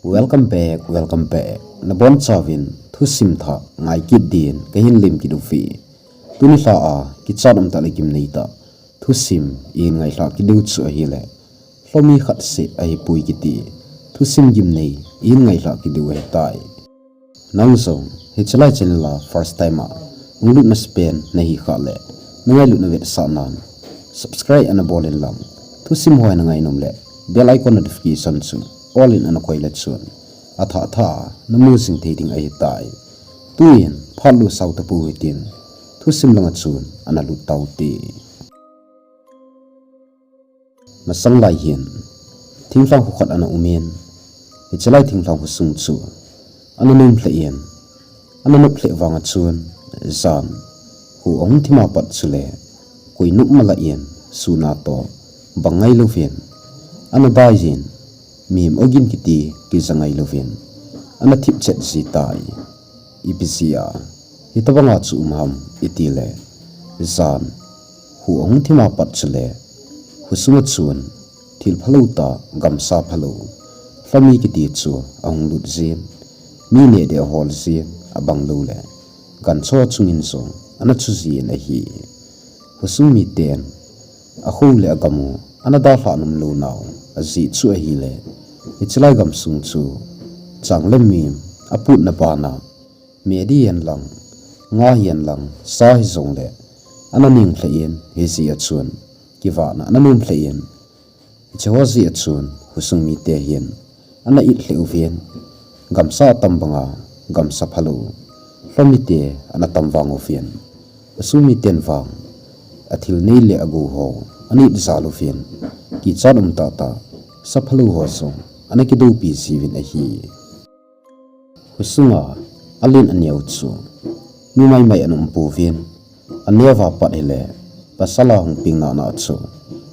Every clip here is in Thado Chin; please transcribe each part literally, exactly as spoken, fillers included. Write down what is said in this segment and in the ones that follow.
Welcome back, welcome back. Nabonchauvin thusim thah ngai kit din kahin lim kit uve. Tuni lha a kichat umtah le gimnei tah thusim ihin ngailhah kit diu chu ahile, Lhomi khat seh ahipoi kiti thusim gimnei ihin ngailhah kit diu ahitai. Nang jong hiche lai channel a first time a hung lut masapen nahi khah le, nangailutna vetsahnan subscribe ana bol in lang, thusim ho hi nangai nom le bell icon notification chu all in ana koi le chun athah thah a namu jing thei ding ahitai. Tuin phat lut sao tapou hitin, thusim langa chun ana lut taute. Masang lai hin thinglhang kho khat ana umin, hiche lai thinglhang kho sung chu ana nom lheh in, ana nop lheh vanga chun jan kho ahung thim a pat chule koi nopma lah in sun a toh bang ngailouvin ana dai jin, mihem ogin kiti kija ngailouvin ana thip chet ji tai. Ipi jeh a hitobanga chu um ham itile, jan kho ahung thim a pat chule kho sunga chun thil phalou tah, gamsa phalou, Lhomi kiti chu ahung lut jin, mi neh deh ahol jin, abang lou le gancha chungin jong ana chu jin ahi. Khosung miten akho le agam u ana dalhah nom lou nau ajeh chu ahile, hiche lai gamsung chu chang le mim aputna bana, me di hihen lang, nga hihen lang, sa hijongle ana ning lheh in, hijeh a chun kivahna ana nom lheh in, hiche ho jeh a chun khosung mite hin ana it lheh uvin, gamsa atam banga gamsa phalou Lhomi te ana tam vang uvin, khosung miten vang athil nei le agou ho ana it jal uvin, kichat um tahtah sa phalou ho jong ana kidoupi jiuvin ahi. Khosunga alen aneo chu mi maimai ana um pouvin, aneo a pat hile pasal a hung peng nana chu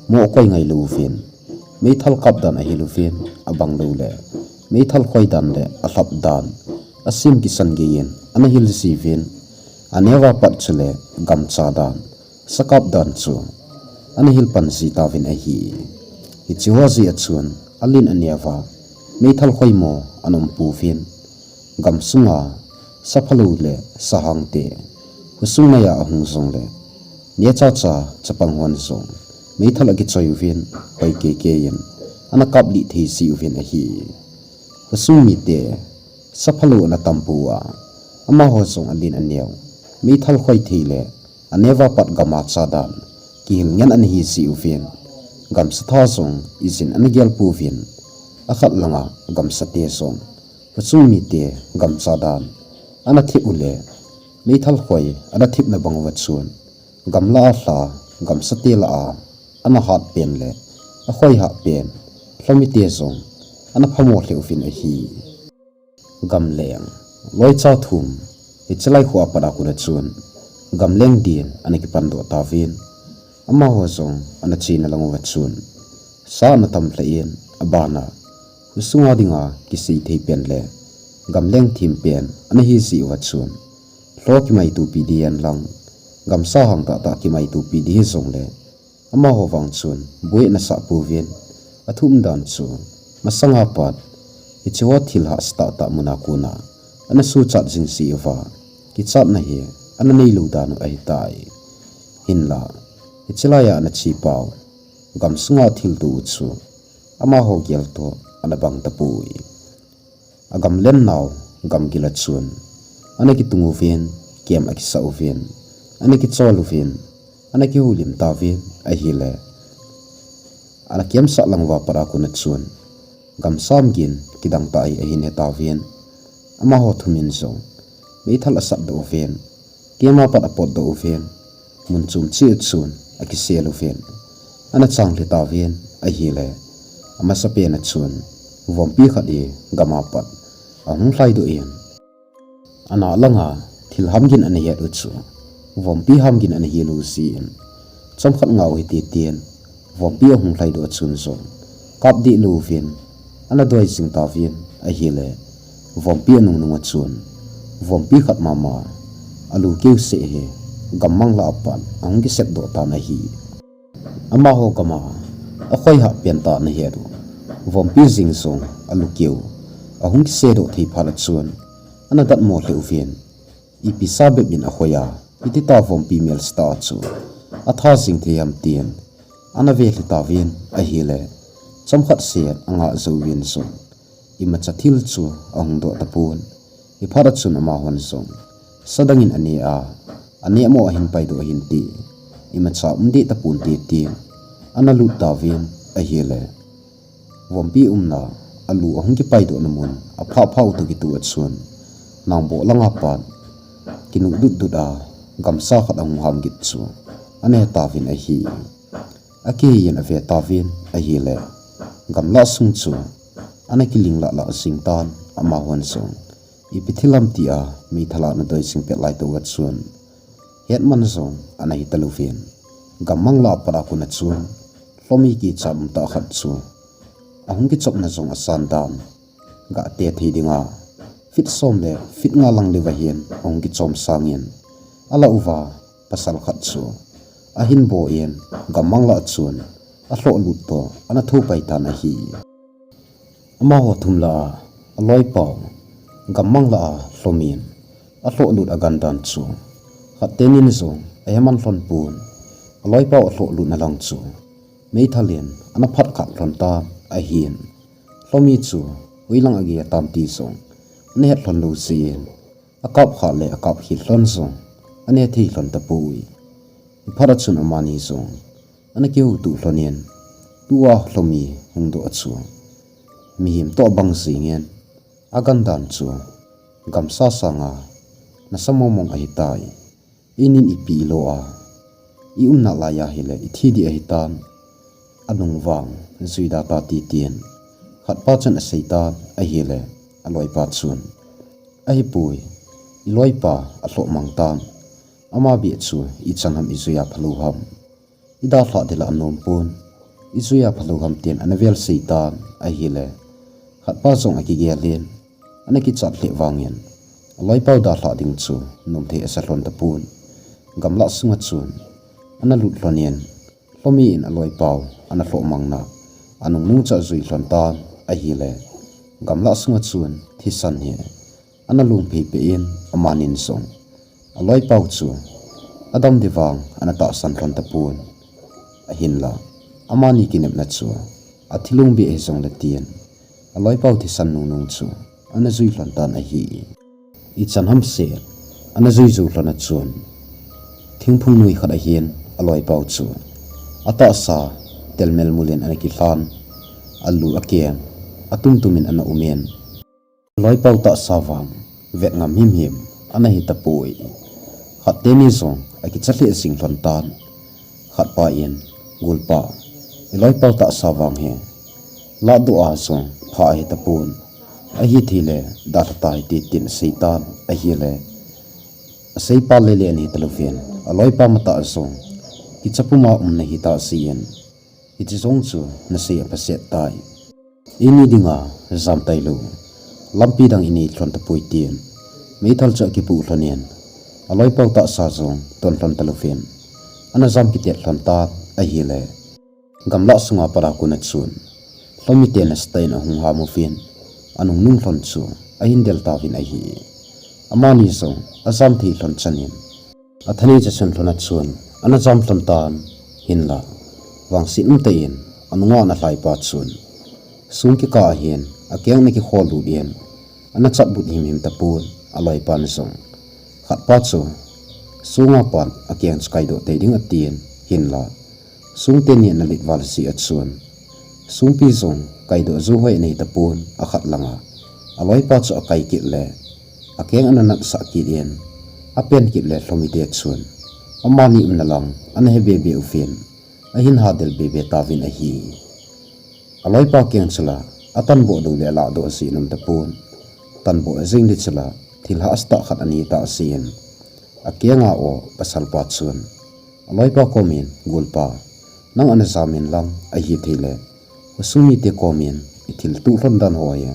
mo akoi ngailou uvin, meithal kap dan ahil uvin, abang lou le meithal khoi dan le alhap dan, asem kisan geiyin ana hil jiuvin, aneo a pat chule gamcha dan, sakap dan chu ana hil pan ji tauvin ahi. Hiche ho jeh a chun alen aneo a meithal khoi mo ana um pouvin, gamsunga sa phalou le sahang te khosung maiya ahung jongle, neocha cha chapang hon jong meithal akichoi uvin, hoi keikei in ana kaplih thei ji uvin ahi. Khosung mite sa phalou ana tam pou a, amaho jong alen aneo meithal khoi thei le aneo a pat gamcha dan kihil ngen ana hi ji uvin, gamsa tha jong ijin ana gel pouvin, akhat langa gamsate jong khosung mite gamcha dan ana thip ule, meithal khoi ana thipna bang uva chun, gamla a lha, gamsate lah a ana hat pen le akhoi hah pen Lhomite jong ana phamo lheh uvin ahi. Gamleng loicha thum, hiche lai kho a pat a kona chun gamleng din ana kipan doh tauvin, amaho jong ana chena lang uva chun sa ana tam lheh in, abana khosunga dinga kisei thei pen le gamleng thim pen ana hi ji uva chun, lho kimaitopi di hihen lang, gamsa hang tahtah kimaitopi di hijongle, amaho vang chun boi ana sah pouvin, athum dan chu masanga pat hiche ho thil hahsa tahtah muna kona ana suchat jing ji uva, kichatna hi ana neilou dan u ahitai. Hinla hiche laiya ana che pau gamsunga thilto u chu amaho gel toh ana bang tapoi. Agamlen nau gamgil a chun ana kitung uvin, kem akisah uvin, ana kichol uvin, ana kihoulim tauvin ahile, ana kemsah lang uva pat a kona chun gamsa ham gin kidang tah hi ahin he tauvin, amaho thumin jong meithal asatdoh uvin, kema pat apotdoh uvin, mun chom cheh a chun akisel uvin, ana changlhi tauvin ahile, amasapen a chun vompi khat hi gama pat ahung lhaidoh in, ana langa thil ham gin ana het u chu vompi ham gin ana hilou jeh in, chomkhat ngah u hite tin vompi ahung lhaidoh a chun jong kap deh louvin ana doi jing tauvin ahile, vompi anungnung a chun vompi khat mama alu keu seh hi gammang lah a pat ahung kisepdoh tan ahi. Amaho gama akhoi hah pen tah ana het u, vompi jeng jong alu keu, Ahung kisedoh thei phat a chun, ana datmo lheh uvin, ipi sa bep in ahoi a, iti ta Vompi mel sita chu atha jing thei ham tin ana ve lheh tauvin ahile, chomkhat seh anga jouvin jong imacha thil chu ahung doh tapon. Hiphat a chun amahon jong sadang in ane a, ane mo ahin paidoh ahin ti, imacha um deh tapon ti tin ana lut tauvin ahile, Vompi umna alu ahung kipaidoh na mun aphah phah u toh kitoh a chun, nangboh langa pat kinuh dut dut a gamsa khat ahung ham git chu ana he tauvin ahi. Akihei in ave tauvin ahile, gamlah sung chu ana kiling lah lah jing tan, amahon jong ipi thil ham ti a meithal a ana doi jing pet lai toh a chun, hetman jong ana hi talouvin, gammang lah a pat a kon a chun Hlomi kichat um tah khat chu ahung kichopna jong asan dan, gah te thei dinga feet som le feet nga lang leuva hin ahung kichom sangin, alah uva pasal khat chu ahin bou in gammang lah a chun alhoh lut toh ana thou pai tan ahi. Amaho thum lah a aloipau, gammang lah a Hlomin alhoh lut agan dan chu, khat tenin jong ahe man lhon pon, aloipau alhoh lutna lang chu meithal in ana phat khah lhon tan ahin, Hlomi chu hoilang age atam ti jong ana het lhon lou jeh in, akap khah le akap khel lhon jong ana he thei lhon tapoi. Hiphat a chun amani jong ana kihoutoh lhon in, tua Hlomi hung doh a chu mihem toh abang jing in, agan dan chu gamsa sanga nasa mong mong ahitai. Inin ipi ilo a i umna lai ahile ithi ding ahitan, anung vang jui da ta ti tin, khatpa chun asei tan ahile, aloipa chun, ahipoi, iloipa alhoh mang tan, ama beh chu ichan ham ijui a phalou ham, idalhah ding lah anom pon, ijui a phalou ham tin ana vel sei tan ahile, khatpa jong akigel in, ana kichat lheh vangin, aloipau dalhah ding chu nomthei asa lhon tapon. Gamlah sunga chun ana lut lhon in, Hlomi in aloipau ana lhoh mangna anungnung chu ajui lhon tan ahile, gamlah sunga chun thisan hi ana lungphei peh in, amanin jong aloipau chu adam ding vang ana tahsan lhon tapon. Ahinla, amani kinepna chu athilung beh hijongle tin, aloipau thisan nungnung chu ana jui lhon tan ahi. Ichan ham seh ana jui jou lhon a chun, thingphung noi khat ahin aloipau chu atahsa telmel mul in ana kilhan, alu akeng atum tum in ana um in, aloipau tahsa vang vet ngam himhim ana hi tapoi. Khat teni jong akicha lheh jing lhon tan, khatpa in, Golpa, iloipau tahsa vang hi lahdoh a jong pha ahi tapon, ahithei le dalha tahite, tin asei tan ahile, aseipa lele ana hi talouvin, aloipa matah jong kicha puma um ana hi tah jeh in, hiche jong chu nasei aphaset tai. Ini dinga jam tailou, lampi dang inei lhon tapoi, tin meithal chu akipuh lhon in, aloipau tahsa jong ton lhon talouvin, ana jam kitet lhon tan ahile, gamlah sunga pat a kon a chun Hlomi te nasatah in ahung ham uvin, anungnung lhon chu ahin del tauvin ahi. Amani jong ajam thei lhon chan in, athanei cha chun lhon a chun ana jam lhon tan, hinla vangset umtah in anunga ana lhaipa chun song kikah ahin akeng ana kikhol lut in, ana chatbut himhim tapon, aloipan jong khatpa chu songa pat akeng chu kaidoh tei ding atin, hinla song teni ana let val jeh a chun songpi jong kaidoh jou hoi ana hi tapon, akhat langa aloipa chu akai kit le akeng ana natsah kit in, apen kit le Hlomi te chun amani umna lang ana he bebe uvin, ahin hadel bebe tauvin ahi. Aloipa keng chu la atanboh lou le alahdoh jeh in um tapon, tanboh jing ding chu la thil hahsatah khat anei tah jeh in, akenga o pasalpa chun aloipa komin, Golpa, nang ana jam in lang, ahithei le khosung mite komin ithil tuh lhon dan ho hi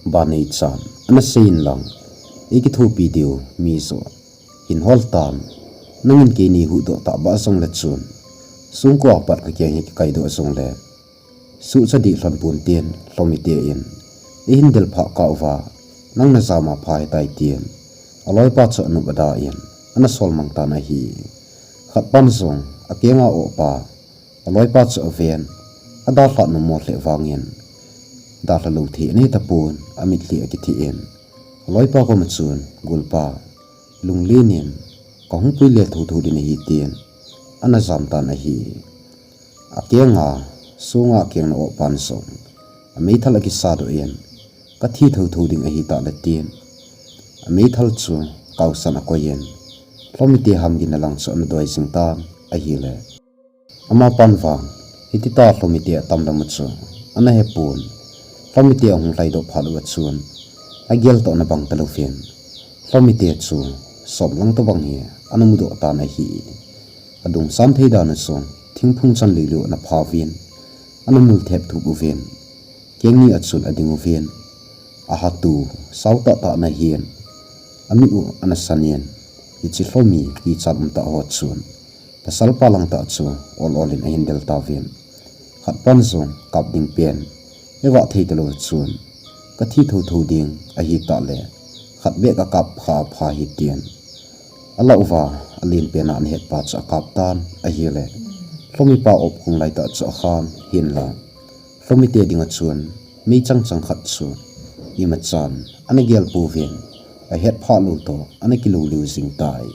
ban neichan ana sei in lang, ikithopi diu mi joh hin hol tan, nangin keini huhdoh tah bah jongle chun songko a pat kakeng hi kikaidoh jongle suhcha dih lhon pon, tin Hlomi te in Eihin del phah kah uva, nang najam a pha ahitai tin, aloipa chu anop ada in, ana sol mang tan ahi. Khat pan jong, akenga opa, aloipa chu aven, adalhah nom mo lheh vangin, dalha lou thei anei tapon, amitlhi akithih in, aloipa koma chun, Golpa, lunglen in, kahung pui le thotho ding ahi tin, ana jam tan ahi. Akenga, sunga akengna opan jong, ameithal akisadoh in, kathi thotho ding ahi tah le tin, ameithal chu kaosan akoi in, Lhomi te ham gin na lang chu ana doi jing tan ahile. Amapan vang, hiti tah Lhomi te atam lam u chu ana hepon, Lhomi te ahung lhaidoh phat uva chun, agel toh ana bang talouvin, Lhomi te chu som lang tobang hi ana mudoh tan ahi. Adungsan thei dan u chu thingphung chan lilou ana phauvin, ana mul thep thup uvin, keng ni a chun ading uvin, ahatu sao tahtah ana hin, amit u ana san in, hiche Lhomi kichat um tah ho chun, pasalpa lang tah chu ol ol in ahin del tauvin. Khat pan jong kap ding pen, evah thei talou chun, kathi thotho ding ahi tah le, khat beh kakap kha apha hi tin, alah uva, alen pen a ana hetpa chu akap tan ahile, Lhomi pa op kung lai tah chu akham hinla, Lhomi te dinga chun, meichang chang khat chu, imachan, ana gel pouvin, ahet phah lou toh, ana kilou liu jing tai.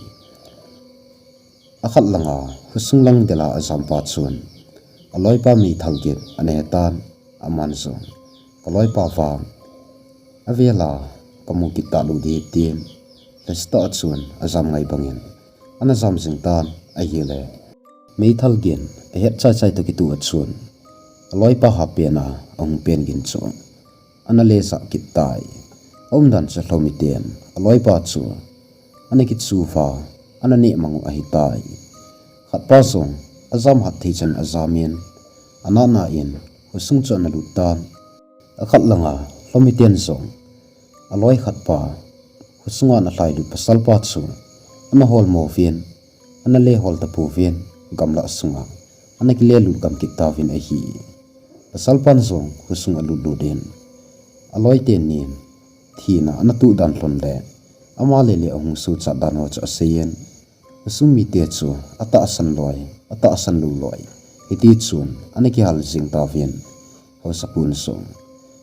Akhat langa, khosung lang dela ajampa chun, aloipa meithal gin ana hetan, aman jong, kaloipa vang, avela, kamu kit talou ding tin, lhaseta chun ajam ngai bangin, ana jam jing tan ahile. Meithal gin ahet chai chai toh kitoh a chun, aloipa hah pen a ahung pen gin chu ana le jah kit tai. Aumdan chu Lhomi ten aloipa chu ana kichu uva, ana neh mang u ahitai. Khatpa jong ajam hat thei chan ajam in, anana in khosung chu ana lut tan. Akhat langa Lhomi ten jong aloi khatpa khosunga ana lhailut pasalpa chu ana holmo uvin, ana le hol tapouvin, gamlah sunga ana kile lut gam kit tauvin ahi. Pasalpan jong khosung alut lut in, aloi tenin thina ana tuh dan lhon le, ama le le ahung suhchat dan ho chu aseiyin, khosung mite chu atahsan loi, atahsan lou loi, hiti chun ana kihal jing tauvin, haosapun jong,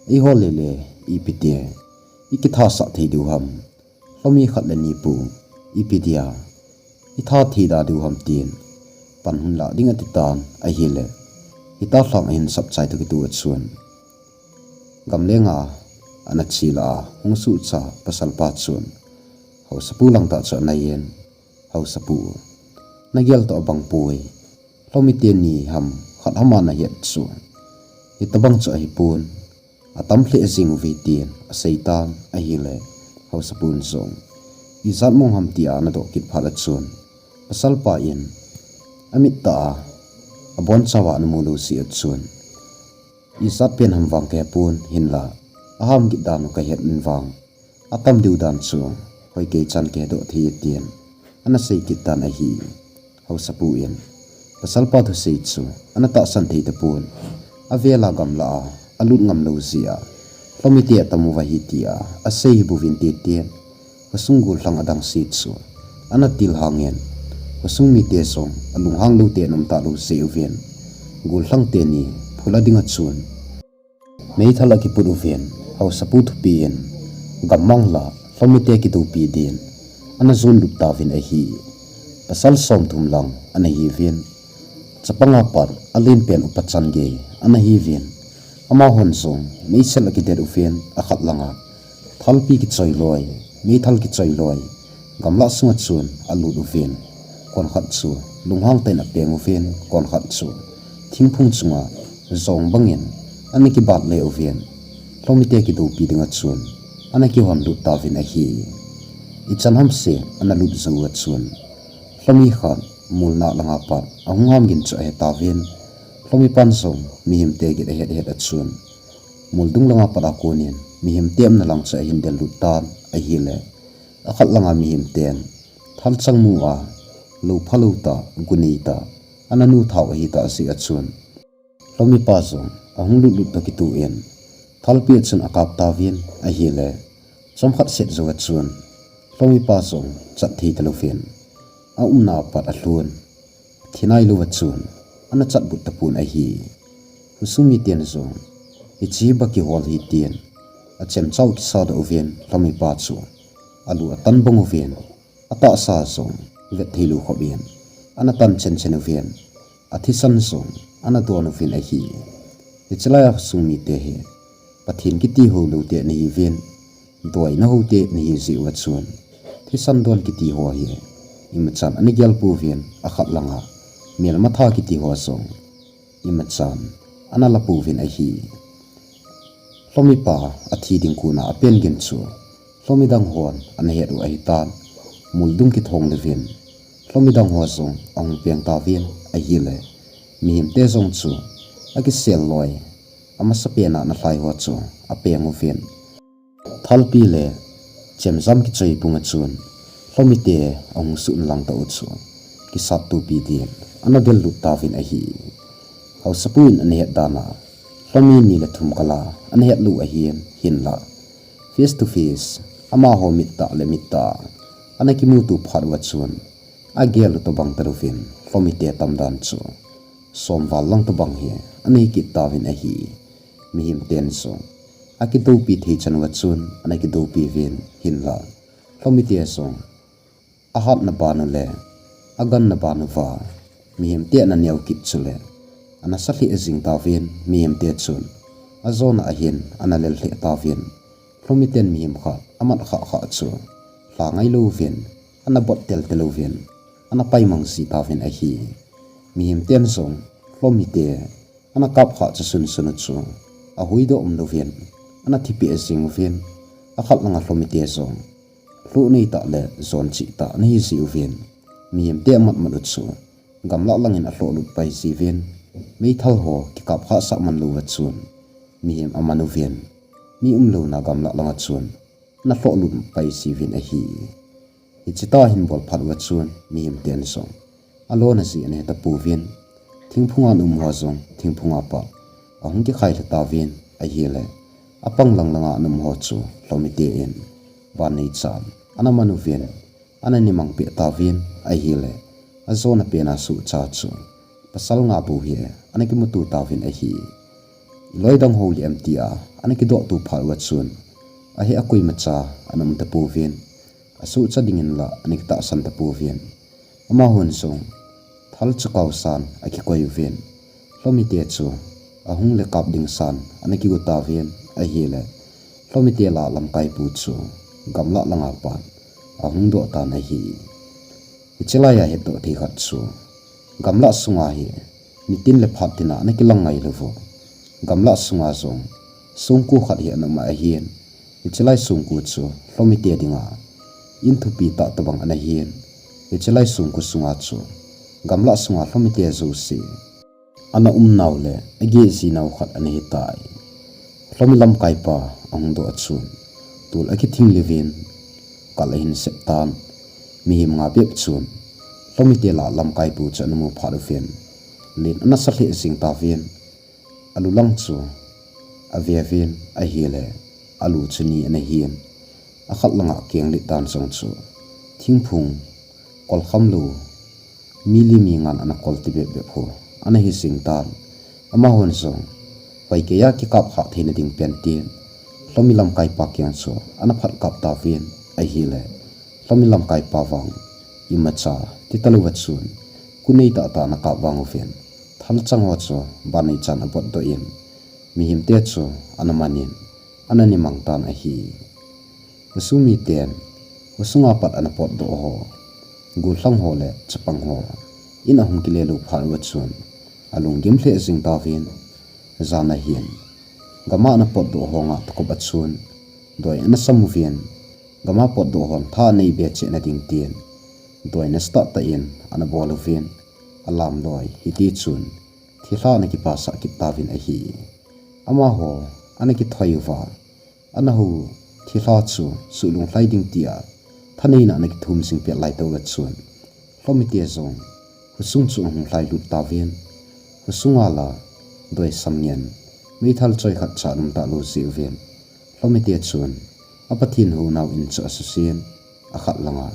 eiho le le ipi ti ikithasah thei diu ham, Lhomi khat le ni pu, ipi dia itha thei da diu ham tin, pan hung lah ding ati tan ahile, hita lhang ahin sap chai toh kitoh a chun, gamlenga ana che lah a hung suhcha pasalpa chun, haosapu lang tah chu anaiyin, haosapu, nagel toh abang poi, Lhomi teni ham khat ham a nahet chu, hitabang chu ahipon, atam lheh jing uve tin asei tan ahile, haosapun jong, ijat mong ham tia ana doh kit phat a chun, pasalpa in amit tah a abonchauva ana mu lou jeh a chun, ijat pen ham vang kahepon hinla, aham kit dan u kahet in vang, atam diu dan chu hoikei chan kahedoh thei e tin ana sei kit tan ahi. Haosapu in pasalpa thusei chu ana tahsan thei tapon, avela gamlah a alut ngam lou jeh a, Lhomi te atam uva ahi tia asei hi bouvin tin tin, khosung gollhang adang se chu ana til hangin, khosung mite jong alunghang lou ten um talou jeh uvin, gollhang teni phula dinga chun meithal akiput uvin, haosapu thupi in, gammang lah Lhomi te kidoupi din ana jon lut tauvin ahi. Pasal somthum lang ana hiuvin, chapanga pat alen pen upa chan gei ana hiuvin, amahon jong meisel akidet uvin, akhat langa thalpi kichoi loi, meithal kichoi loi, gamlah sunga chun alut uvin, konkhat chu lunghang tah in apeng uvin, konkhat chu thingphung chunga jong bangin ana kibat le uvin, Lhomi te kidoupi dinga chun ana kihon lut tauvin ahi. Ichan hamse ana lut jou uva chun, Lhomi khat mulna langa pat ahung ham gin chu ahe tauvin, Lhomi pan jong mihem te gin ahet het a chun, muldung langa pat a konin mihem te umna lang chu ahin del lut tan ahile, akhat langa mihem ten thalchang mu a, lou phalou tah, gu nei tah, ana nu thau ahi tah jeh a chun, Lhomi pa jong ahung lut lut toh kitoh in, Thalpi chun akap tauvin ahile, chomkhat set jou achun, Lhomipa jong chat thei talouvin, aumna apat alhun, thi nailou achun, ana chat but tapon ahi. Khosung miten jong, hiche hi ba kihol hi tin, achemchau kisa doh uvin, Lhomipa chu alu atan bang uvin, atahsa jong vet thei lou khop in, ana tan chenchen uvin, athisan jong ana don uvin ahi. Hiche laiya khosung mite hi, Pathen kiti hou lou te nahiuvin, doi nahou te nahi jeh uva chun, thisan don kiti ho hi, imachan ana gel pouvin, akhat langa melmatha kiti ho jong, imachan ana la pouvin ahi. Lhomipa athi ding kona apen gin chu, Lhomi dang hon ana het u ahitan, muldung kithong leuvin, Lhomi dang ho jong ahung peng tauvin ahile, mihemte jong chu akisel loi, amasapen a ana lhai ho chu apeng uvin, thalpi le chemjam kichoi pung achun, Lhomite ahung suh inlang tah u chu, kisat topi din ana del lut tauvin ahi. Haosapu in ana het dan a, Lhomi ni le thum kal a ana het lou ahin, hinlah face to face, amaho mittah le mittah ana kimuto phat uva chun, agel u tobang talouvin, Lhomite tamdan chu som val lang tobang hi ana hi kit tauvin ahi. Mihemten jong akidoupi thei chan uva chun ana kidoupi uvin, hinlah Lhomite jong ahatna ban u le aganna ban uva, mihemte ana neo kit chule, ana sa lheh jing tauvin, mihemte chun ajona ahin ana lel lheh tauvin, Lhomiten mihem khat amat khah khah chu lha ngai louvin, ana bot tel tel uvin, ana paimang ji tauvin ahi. Mihemten jong Lhomite ana kap khah chu sunsun u chu ahuhdoh umlouvin, ana thipeh jing uvin, akhat langa Lhomite jong lhoh nei tah le jon chih tah ana hi ji uvin, mihemte amat mat u chu gamlah langin alhoh lut pai jiuvin, meithal ho kikap khah sah man louva chun mihem aman uvin, mi umlouna gamlah langa chun ana lhoh lut pai jiuvin ahi. Hiche tah hin bol phat uva chun mihemten jong alona jeh ana he tapouvin, thingphunga ana um ho jong thingphunga pat ahung kikhai lha tauvin ahile, apang lang langa ana um ho chu Lhomite in vanneichan ana man uvin, ana nimang peh tauvin ahile, ajona pena sohcha chu pasal nga bou hi ana kimuto tauvin ahi. Iloi dang hou lih em tia ana kidohto phat uva chun, ahe a koimacha ana um tapouvin, asohcha dingin lah ana kitahsan tapouvin, amahon jong thal chu kaosan akikoi uvin, Lhomite chu ahung le kap ding san ana kigo tauvin ahile, Lhomite lah lamkaipu chu gamlah langa pat ahung doh tan ahi. Hiche laiya hetdoh thei khat chu, gamlah sunga hi nitin le phat tina ana kilang ngai louvu, gamlah sunga jong songko khat hi ana um ahin, hiche lai songko chu Lhomite dinga in thupi tah tobang ana hin, hiche lai songko sunga chu gamlah sunga Lhomite jouse ana umnau le ageh jinau khat ana hitai. Lhomi lamkaipa ahung doh achun, tol akithing liuvin kal ahin sep tan, mihem nga bep chun Lhomite lah lamkaipu chu ana mu phat uvin, len ana sa lheh jing tauvin, alu lang chu aveuvin ahile, alu chu ni ana hin, akhat langa kenglet dan jong chu thingphung kolkham lou, mi li mi ngan ana kol ti bep bep ho ana hi jing tan, amahon jong hoikeiya kikap khah theina ding pen tin, Lhomi lamkaipa keng chu ana phat kap tauvin ahile, Lhomi lamkaipa vang imacha ti talouva chun, ku nei tah tah ana kap vang uvin, thalchang ho chu vanneichan abotdoh in, mihemte chu ana man in, ana nimang tan ahi. Khosung miten khosunga pat ana potdoh ho, gollhang ho le chapang ho in ahung kile lou phat uva chun, alunggim lheh jing tauvin, jan ahin, gama ana potdoh ho nga takop achun, doi ana sam uvin, gama potdoh hon tha anei be cheh na ding tin, doi nasa tah tah in ana bol uvin, alam loi hiti chun thilha ana kipasah kit tauvin ahi. Amaho ana kithoi uva, ana hou thilha chu suhlunglhai ding tia thaneina ana kithum jing pet lai tah uva chun, Lhomite jong khosung chu ahung lhailut tauvin, khosunga la doi sam ngen Meithal choi khat cha um talou jeh uvin, Lhomite chun a Pathen hounau in chu asusen, akhat langa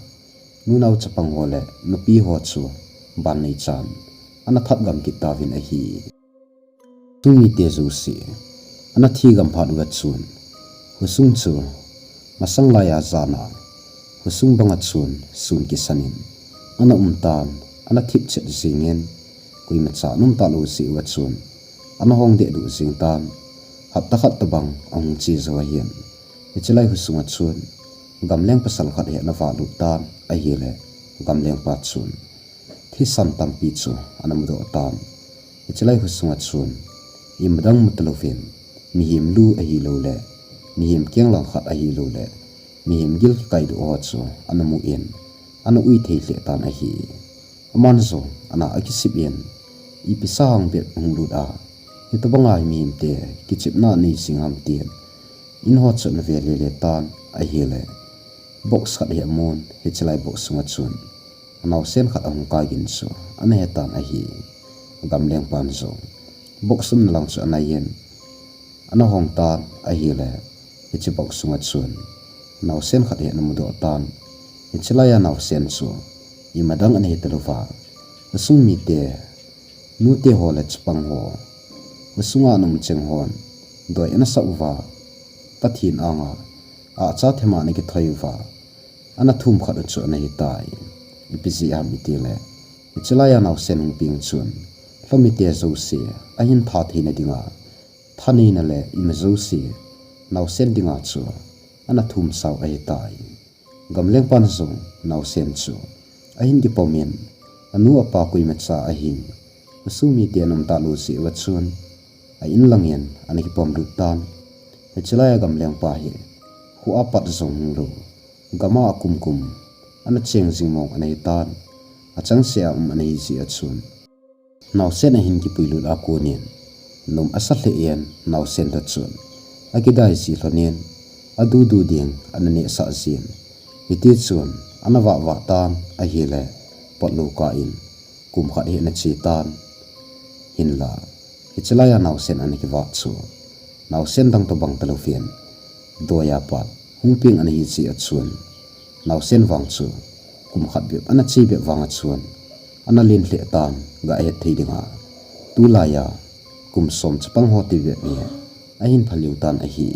nunau chapang ho le nupi ho chu ban neichan ana that gam kit tauvin ahi. Khosung mite jouse ana thi gam phat uva chun, khosung chu masang laiya jana khosung banga chun sun kisan in ana um tan, ana thip chet jingin, koimacha ana um talou jeh uva chun ana hong dehduh jing tan, hapta khat tobang ahung che jou ahin, hiche lai khosunga chun gamleng pasal khat hi ana valut tan ahile, gamlengpa chun thisan tampi chu ana mudoh tan. Hiche lai khosunga chun imadang mu talouvin, mihem lu ahilouleh, mihem kenglang khat ahilouleh, mihem gil kikaidoh ho chu ana mu in, ana ui thei lheh tan ahi. Aman jong ana akisip in, ipi sahang bep hung lut a, hitobanga hi mihemte kichepna anei jing ham tin, in ho chu ana ve lele tan ahile, box khat hi amun, hiche lai box sunga chun anaosen khat ahung kai gin chu ana he tan ahi. Gamlengpan jong box umna lang chu anai in, ana hong tan ahile, hiche box sunga chun naosen khat hi ana mudoh tan. Hiche laiya naosen chu imadang ana hi talouva, khosung mite, nute ho le chapang ho, khosunga ana um cheng hon doi ana sah uva, Pathen anga ahcha thema ana kithoi uva, ana thum khat u chu ana hitai. Ipi jeh ham itile, hiche laiya naosen hung peng chun Lhomite jouse ahin tha theina dinga thaneina le ima jouse naosen dinga chu ana thum sau ahitai. Gamlengpan jong naosen chu ahin kipom in, anu apa koimacha ahing, khosung mite ana um talou jeh uva chun a in langin ana kipom lut tan. Hiche laiya gamlengpa hi khoa pat jong hung lou, gama akum kum ana cheng jing mong ana hitan, achangseh a um ana hi jeh a chun, naosen ahin kipuilut a konin nom asa lheh in, naosen toh chun akidai ji lhonin, adudu ding ana nehsah jin, hitichun ana vah vah tan ahile, potlou kah in kum khat hi ana che tan. Hinla, hiche laiya naosen ana kivah chu naosen dang tobang talouvin, doiya pat hung peng ana hi jeh a chun, naosen vang chu kum khat bep ana che bep vanga chun ana len lheh tan, gahet thei dinga tulaiya kum som chapang ho ti bep hi ahin phaliu tan ahi.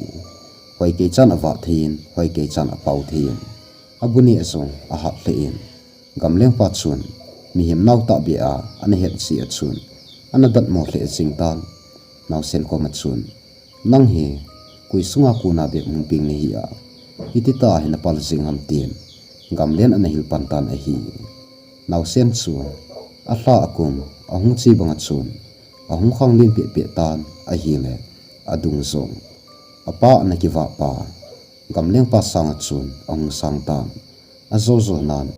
Hoikei chan avah thei in, hoikei chan apao thei in, abu neh jong ahat lheh in, gamlengpa chun mihem nao tahbeh a ana het jeh a chun ana datmo lheh jing tan. Naosen koma chun, nang hi koi sunga kona bep hung peng nahi a, hiti tah hi napal jeng ham tin, gamlen ana hil pan tan ahi. Naosen chu alha akum ahung che banga chun ahung khanglen pehpeh tan ahile, adung jong apa ana kivah pa gamlengpa sanga chun ahung sang tan. Ajo jonan,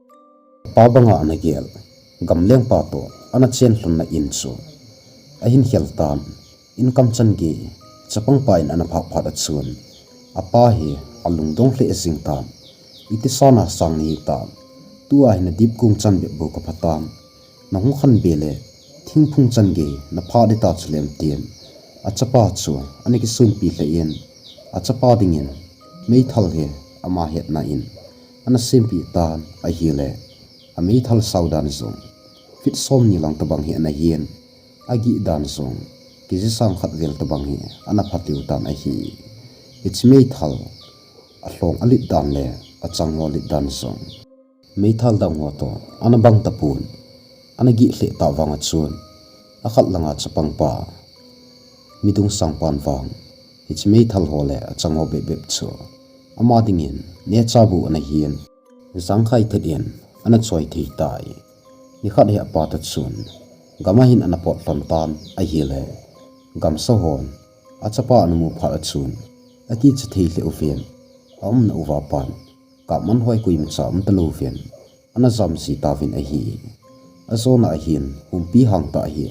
apa banga ana gel gamlengpa toh ana chen lhonna in chu ahin khel tan. In kamchan gei chapangpa in ana phah phat a chun, apa hi alungdong lheh jing tan. Iti sana sang nahi tam, tua hi nadip kong chan bep bou kapha tam. Nahung khanbe le thingphung chan gei naphah ding ta chu lem tin, achapa chu ana kisonpi lheh in, achapa dingin meithal hi ama hetna in ana sempeh tan ahile, ameithal sao dan jong feet somni lang tobang hi ana hin, agih dan jong kg sang khat vel tobang hi ana phatleu tan ahi. Hiche meithal alhong alet dan le achang ho let dan jong meithal dang ho toh ana bang tapon, ana gih lheh tah vanga chun, akhat langa chapangpa midung sangpan vang hiche meithal ho le achang ho bep bep chu ama dingin neocha bu ana hin, jangkhai thet in ana choi thei tai. Nikhat hi apa toh chun gam a hin ana pot lhon tan ahile, gamsa hon achapa ana mu phat a chun akicha thei lheh uvin, aumna uva pan kap man hoi koimacha um talouvin ana jam ji tauvin ahi. Ajona ahin humpi hang tah hi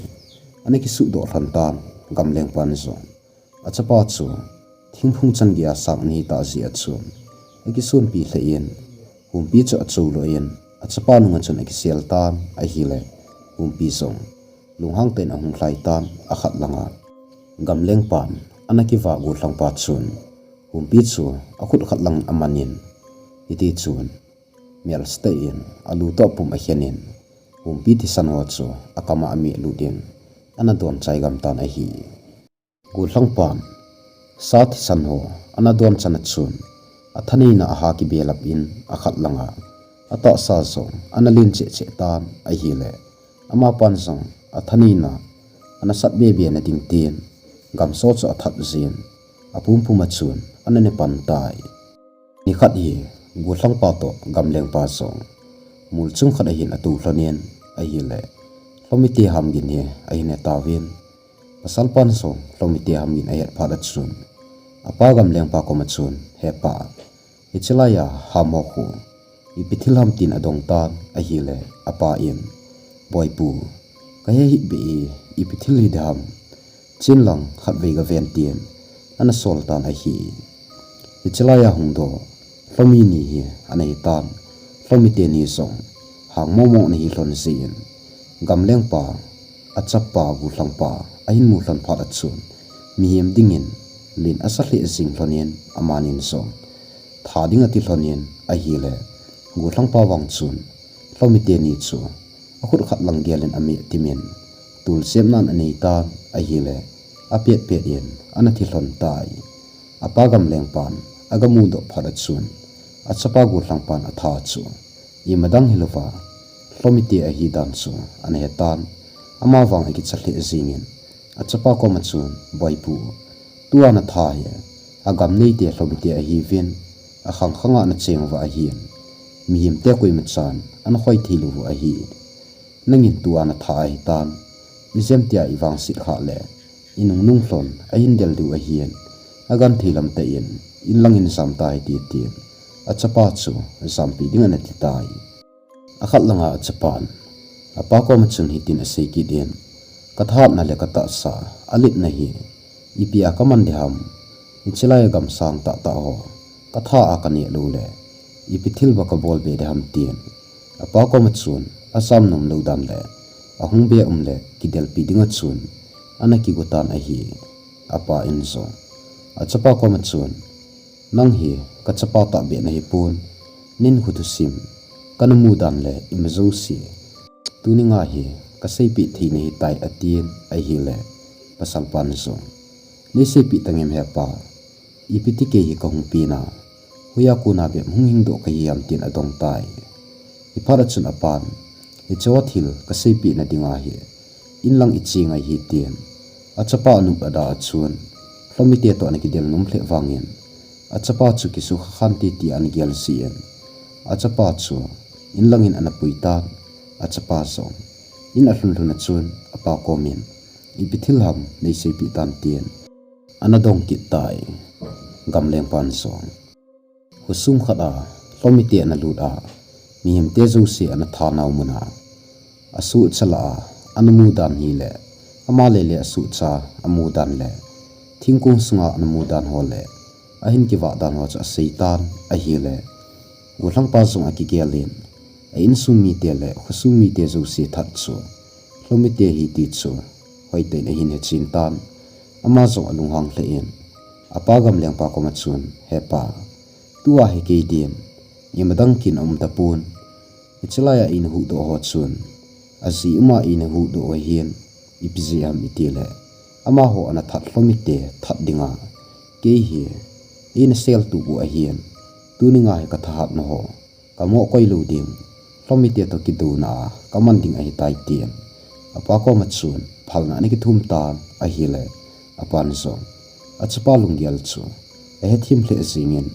ana kisuhdoh lhon tan, gamlengpan jong achapa chu thingphung chan geiya sang ana hi tah jeh a chun akisonpi lheh in, humpi chu achoulou in achapa nunga chun akisel tan ahile, humpi jong lunghang tah in ahung lhai tan. Akhat langa gamlengpan ana kivah gollhangpa chun humpi chu akhut khat lang amanin, hiti chun mel steh in alu toh pum akhen in, humpi thisan ho chu akam a ameh lut in, ana don chai gam tan ahi. Gollhangpan sa thisan ho ana don chan a chun, athaneina aha kibelap in akhat langa atahsa jong ana len cheh cheh tan ahile, amapan jong athaneina ana sat be be na ding tin, gamso chu athat jin, apum pum a chun ana ne pan tai. Nikhat hi gollhangpa toh gamlengpa jong mol chung khat ahin atou lhonin ahile, Lhomite hamgin hi ahin he tauvin. Pasalpan jong Lhomite hamgin ahet phat a chun, apa gamlengpa koma chun, "He pa, hiche laiya ham ho khu ipi thil ham?" tin adong tan ahile, apa in, "Boipu, kahe hih beh e, ipi thil hiding ham? Chen lang khatvei gaven," tin ana sol tan ahi. Hiche laiya hung doh Lhomi ni hi ana hi tan, Lhomite ni jong hang mong mong ana hi lhon jin, gamlengpa, achapa gollhangpa ahin mu lhon phat a chun, mihem dingin len asa lheh jing lhonin, amanin jong tha ding ati lhonin ahile, gollhangpa vang chun Lhomite ni chu akhut khat lang gelin ameh timin, tulsepnan anei tan ahile, apet pet in ana thi lhon tai. Apa gamlengpan aga mudoh phat a chun, achapa gollhangpan atha chu imadang hilouva Lhomite ahi dan chu ana he tan, ama vang akicha lheh jingin, achapa koma chun, "Boipu, tua natha hi agam neite Lhomite ahiuvin, akhang khanga nacheng uva ahin, mihemte koimachan ana khoi thei lou u ahi. Nangin tua natha ahitan, ijemtia ivangset khah le inung nung lhon ahin del diu ahin, agenthei lam tah in inlangin jam tahite," tin achapa chu jampi ding ana ti tai. Akhat langa achapan apa koma chun hitin asei kit in, "Kathahatna le katahsa aletna hi ipi a kaman ding ham? Hiche laiya gam sang tahtah ho katha a kaneh lou le ipi thil ba kabol be ding ham?" tin apa koma chun ajam nom lou dan le ahung be um le kidelpi dinga chun ana kigo tan ahi. Apa in jong achapa koma chun, "Nang hi kachapa tahbeh nahipon, nahinkho thusim kana mu dan le ima jouse, tuni nga hi kaseipeh thei nahitai," atin ahile, pasalpan jong, "Neiseipeh tangem he pa, ipi ti kei hi kahung pena, hoiya kona bep hung hingdoh kahi ham?" tin adong tai. Hiphat a chun apan, "Hicheho thil kaseipeh nading ahi, inlang iche ngai hih," tin achapa anop ada a chun, Lhomite toh ana kidel nom lheh vangin, achapa chu kisukha khan titi ana gel jin, achapa chu inlangin ana pui tan. Achapa jong in alhun lhun a chun, apa komin, "Ipi thil ham neiseipeh tan?" tin ana dong kit tai. Gamlengpan jong khosung khat a Lhomite ana lut a, mihemte jouse ana thanau mun a, asuhcha lah a ana mu dan hi le, ama lele asuhcha amu dan le, thingkung sunga ana mu dan ho le, ahin kivah dan ho chu asei tan ahile, gollhangpa jong akigel in, a insung mite le khosung mite jouse that chu Lhomite ahi ti chu hoitah in ahin hechen tan. Ama jong alunghang lheh in, apa gamlengpa koma chun, "He pa, tua hi kei din imadang kin aum tapon, hiche laiya eina huhdoh ho chun aji uma eina huhdoh u ahin, ipi jeh ham itile, amaho ana that Lhomite that dinga kei hi eina seltup u ahin, tuni nga hi kathahatna ho kamoh koi lou ding, Lhomite toh kidouna a kaman ding ahitai," tin apa koma chun phalna ana kithum tan ahile, apan jong achapa lunggel chu ahethem lheh jingin,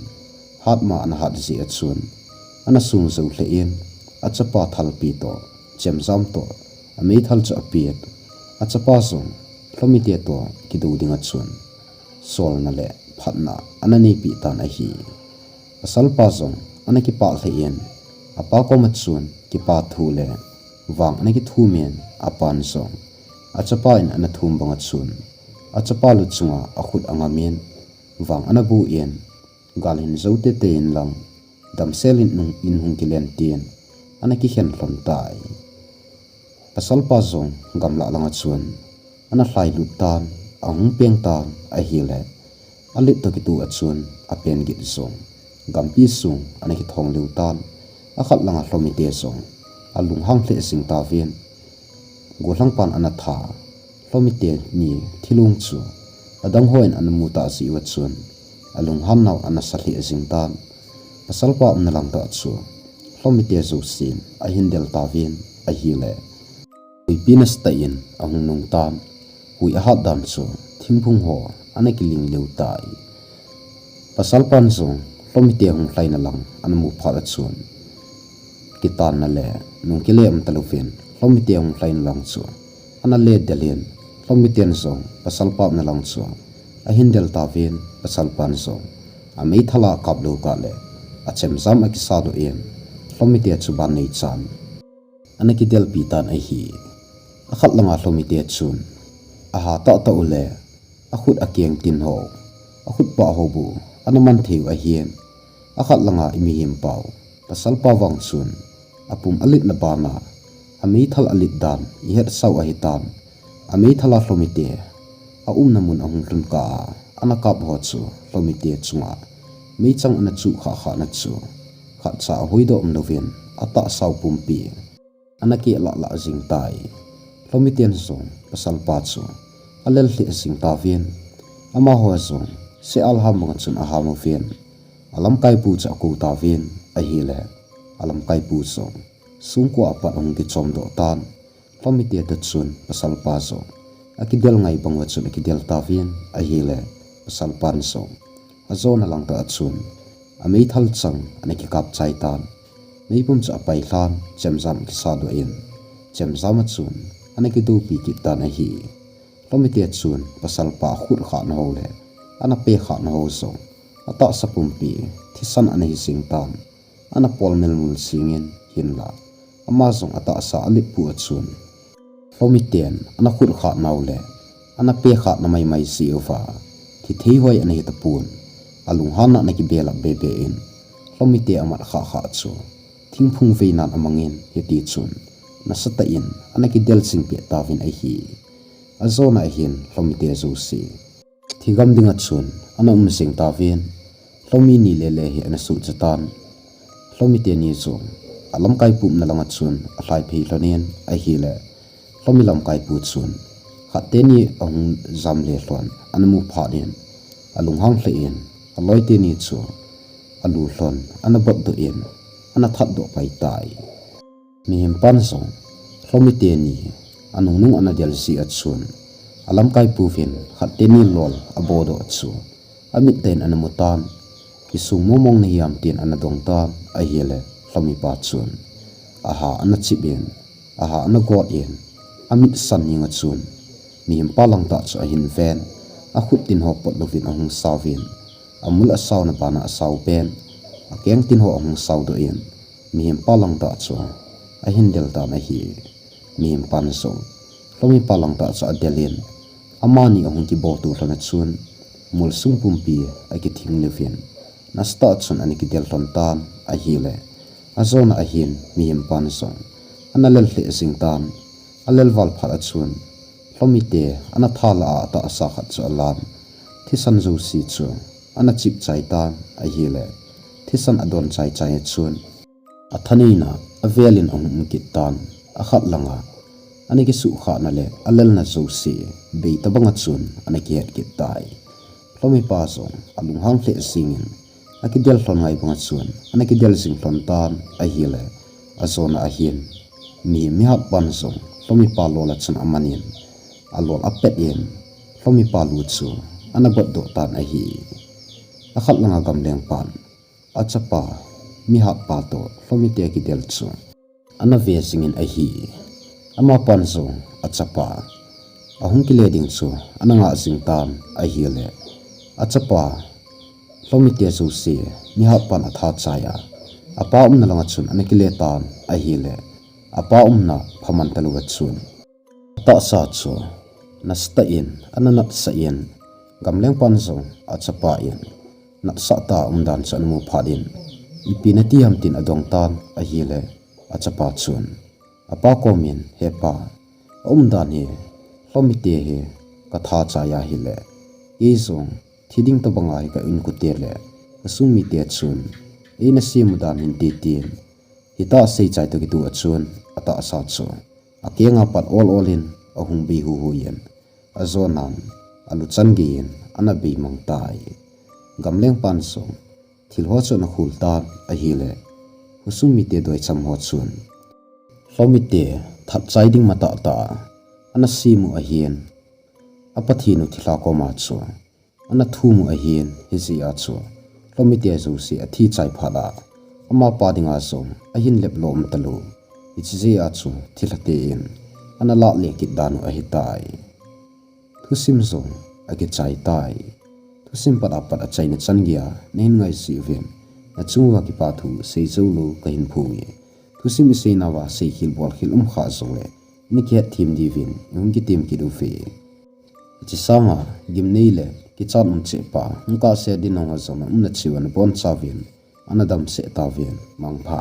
hatma ana hat jeh a chun ana sung jou lheh in, achapa thalpi toh chemjam toh ameithal chu apet, achapa jong Lhomite toh kidou dinga chun solna le phatna ana neipeh tan ahi. Pasalpa jong ana kipah lheh in, apa koma chun kipa thu le vang ana kithum in, apan jong achapa in ana thum banga chun achapa luchunga akhut angam in, vang ana bu in, "Gal hin jou tete in lang, damsel in hung, in hung kilen," tin ana kikhen lhon tai. Pasalpa jong gamlah langa chun ana lhailut tan ahung peng tan ahile, alet toh kitoh a chun apen git jong gampi sung ana kithong lheh tan. Akhat langa Lhomite jong alunghang lheh jing tauvin, gollhangpan ana tha Lhomite ni thilong chu adang hon ana mu tah jeh uva chun alunghan nau ana sa lheh jing tan. Pasalpa umna lang tah chu Lhomite jousen ahin del tauvin ahile, huipi nasatah in ahung nung tan. Hui ahat dan chu thingphung ho ana kiling lheh tai. Pasalpan jong Lhomite hung lhaina lang ana mu phat a chun, kitanna le nung kile um talouvin Lhomite hung lhaina lang chu ana le del in, Lhomiten jong pasalpa umna lang chu ahin del tauvin, pasalpan jong ameithal a kap lou kah le achemjam akisa doh in, Lhomite chu ban neichan ana kidelpi tan ahi. Akhat langa Lhomite chun aha tahtah u le akhut akeng tin ho, akhut pah ho bou ana man thei u ahin. Akhat langa i mihem pau, pasalpa vang chun apum aletna bana ameithal alet dan ihet sau ahitan. Ameithal a Lhomite aumna mun ahung lhun kah a ana kap ho chu Lhomite chunga meichang ana chuh khah khah na chu khatcha ahoidoh umlouvin atahsa u pumpi ana keh lah lah jing tai. Lhomiten jong pasalpa chu alel lheh jing tauvin, amaho jong se-al ham banga chun aham uvin, alamkaipu chu akou tauvin ahile, alamkaipu jong songkua apat ahung kichom doh tan. Lhomite toh chun pasalpa jong akidel ngai bang uva chun akidel tauvin ahile, pasalpan jong ajona lang tah a chun ameithal chang ana kikap chai tan. Meipum chu apai lhan, chemjam akisa doh in, chemjam a chun ana kidoupi kit tan ahi. Lhomite chun pasalpa akhut khatna ho le ana pe khatna ho jong atahsa pumpi thisan ana hi jing tan. Ana pol melmul jingin, hinla ama jong atahsa alet pu a chun, Lhomiten ana khut khatnau le ana pe khatna maimai jeh uva thi thei hoi ana hi tapon. Alunghanna ana kibelap bebe in, Lhomite amat khah khah chu thingphung veinan amangin, hiti chun nasatah in ana kidel jing peh tauvin ahi. Ajona ahin Lhomite jouse thigam dinga chun ana um jing tauvin, Lhomi ni lele hi ana suhcha tan. Lhomite ni jong alamkaipu umna langa chun alhai phei lhonin ahile, Lhomi lamkaipu chun khat teni ahung jam le lhon ana mu phat in, alunghang lheh in, aloi teni chu alu lhon ana botdoh in, ana thatdoh pai tai. Mihem pan jong Lhomi teni anungnung ana del jeh a chun, alamkaipu vin khat teni lol abodoh chu amit tah in ana mu tan. Kisung momong nahiam tin ana dong tan ahile, Lhomi pa chun aha ana chip in, aha ana got in, amit san ning a chun mihem pa lang tah chu ahin ven, akhut tin ho potdoh uvin ahung sauvin, amul asauna bana asau pen, akeng tin ho ahung saudoh in, mihem pa lang tah chu ahin del tan ahi. Mihem pan jong Lhomi pa lang tah chu adel in, amani ahung kiboltu lhon a chun, mul sung pumpi akithing lheh uvin, nasatah a chun ana kidel lhon tan ahile, ajona ahin mihem pan jong ana lel lheh jing tan. Alel val phat a chun, Lhomite ana tha lah a atahsa khat chu alan, thisan jouse chu ana chip chai tan ahile, thisan adon chai chai a chun, athaneina avel in ahung um kit tan. Akhat langa ana kisuhkhahna le alelna jouse bei tabang a chun ana kihet kit tai. Lhomi pa jong alunghang lheh jingin, akidel lhon ngai banga chun ana kidel jing lhon tan ahile, ajona ahin mihem mihat pan jong Lhomi pa lol a chun amanin, alol apet in, Lhomi pa lu chu ana botdoh tan ahi. Akhat langa gamleng pan achapa mihat pa toh Lhomite kidel chu ana ve jingin ahi. Amapan jong achapa ahung kile ding chu ana ngah jing tan ahile, achapa Lhomite jouse mihat pan atha chai a, apa umna langa chun ana kile tan ahile, apa umna phaman talou a chun, atahsa chu nasatah in ana natsah in, gamleng pan jong achapa in natsah tah a umdan chu ana mu phat in, ipi nati ham tin adong tan ahile, achapa chun apa komin, He pa, aumdan hi Lhomite hi katha chai ahile, kei jong thi ding tobanga hi ka inkote le kasung mite chun, eina sem u dan hinte tin, hitah seichai toh kitoh a chun atahsa chu akenga pat ol ol in ahung bei huhu in, ajonan aluchan gei in ana bei mang tai. Gamleng pan jong thil ho chu ana khul tan ahile, khosung mite doicham ho chun, Lhomite that chai ding matah tah a ana sem u ahin, a Pathen u thilha koma chu ana thum u ahin, hijeh a chu Lhomite jouse athi chai phat a, amapa dinga jong ahin lep lom talou. Hiche jeh a chu thilhate in ana lah le kit dan u ahitai. Thusim jong akichai tai. Thusim pat a pat achaina chan geiya nahin ngai jeh uvin, nachung uva kipa thu sei joulou kahin phong e. Thusim iseinauva seikhel bolkhel umkha jongle, nakihet them diuvin ihung kitem kit uve. Hiche sanga gimnei le kichat um cheh pa hung kahsea dinga jong na umna cheh uva nabonchauvin ana damsel tauvin, mangpha.